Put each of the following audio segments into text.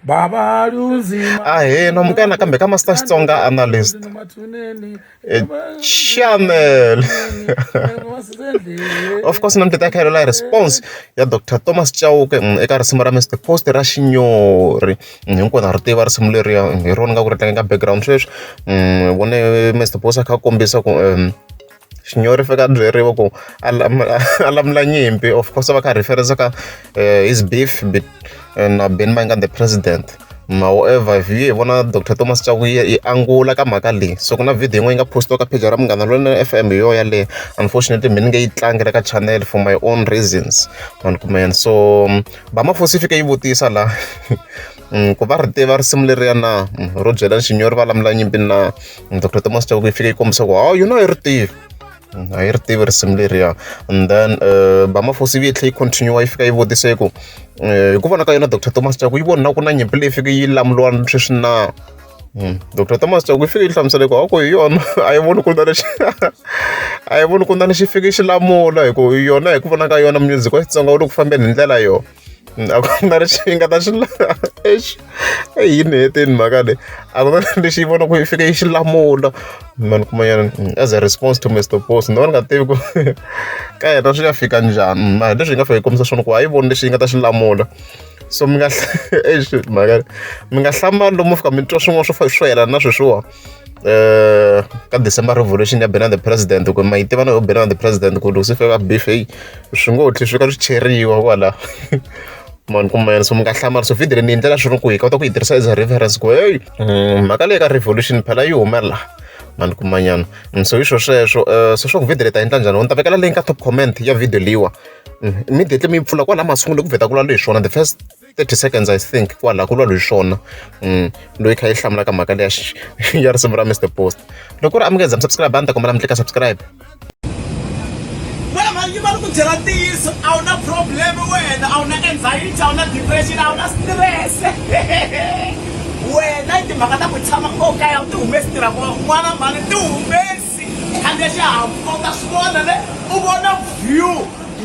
Baba lunzima. Ahee, namukela nakambe ka Master Xitsonga Analyst channel. Of course namuntlha ta kha la response ya Dr Thomas Chauke eka risimu ra Mr Post ra Xinyori. Hinkwenu ha ri tiva risimu leriya hi rona nga ku ri tlanga ka background sweswi. Vone Mr Post a kha a kombisa ku Xinyori fika a byeriwa ku a lamula a lamula nyimpi of course va kha reference ka his beef na Benny Mayengani the president however if hi vona Doctor Thomas Chauke yi angula ka mhaka leyi so ku na video yin'wana yi nga post-iwa ka page ra Munghana Lonene F_M hi yona yaleyo unfortunately mina ni nge yi tlangi la ka channel for my own reasons ma ni kuma yini so ba Mafosi yi fike yi vutisa la ku va ri tiva risimu leriya na ro byela Xinyori va lamula nyimpi na. Doctor Thomas Chauke yi fike yi kombisa ku hawu yona a yi ri tivi a yi ri tivi risimu leriya and then Bamafosi yi tlhe yi continue yi fika yi vutise ku hi ku vona ka yona Doctor Thomas Chauke yi vona na ku na nyimpi leyi fike yi lamuriwa sweswi na Doctor Thomas Chauke yi fike yi hlamusela ku haku hi yona a yi voni ku na lexi a yi voni ku na lexi fike xi lamula hi ku yona hi ku vona ka yona music wa Xitsonga wu le ku fambeni hi ndlela yona. A ku na lexi yi nga ta xi exi yi ni heteni mhaka leyi a ku na lexi yi vona ku yi fike yi xi lamula mani kuma yena as a response to Mister Post ni va ni nga tivi ku ka yena swi ya fika njhani mara leswi hi nga fika yi kombisa swona ku a yi voni lexi yi nga ta xi lamula so mi nga exi mhaka mi nga hlamali lomu fika mi twa swin'wana swo swo yelana na sweswiwa ka December revolution ya Benny the president ku ma yi tiva na yo Benny the president ku loko se fika beef heyi swi ngo tlhe swi ka swi cheriwa kwala mani kuma yena so mi nga hlamali so video leyi ni yi ndlela swi ri ku hi kota ku yi tirhisa as a reference ku heyi mhaka leyi ka revolution phela yi humelela mani kumanyana so hi swo sweswo se swa ku video leyi ta endla njhani ni ta vekela link ka top comment ya video leyiwa immediately mi yi pfula kwala masungulo ku vheta ku lwa hi swona the first 30 seconds I think kwala ku lwa hi swona loyi kha yi hlamula ka mhaka leya ya risimu ra Mr Post loko ku ri amukeza mi subscribe a ni ta kombela mi tlika subscribe. Wena mhani yi va ku byela ntiyiso a wu na problem wena a wu na anxiety a wu na depression a wu na stress wena i timhaka ta ku tshama o kaya u ti humesi tirha kona n'wana mhani ti humesi khandziya xihahampfhuka u ta swi vona le u vona view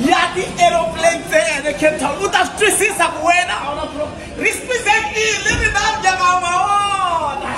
ya ti-aeroplane ntsena Cape Town u ta swi twisisa ku wena a wu na problem ri squeezekile ri na nyama ma wona.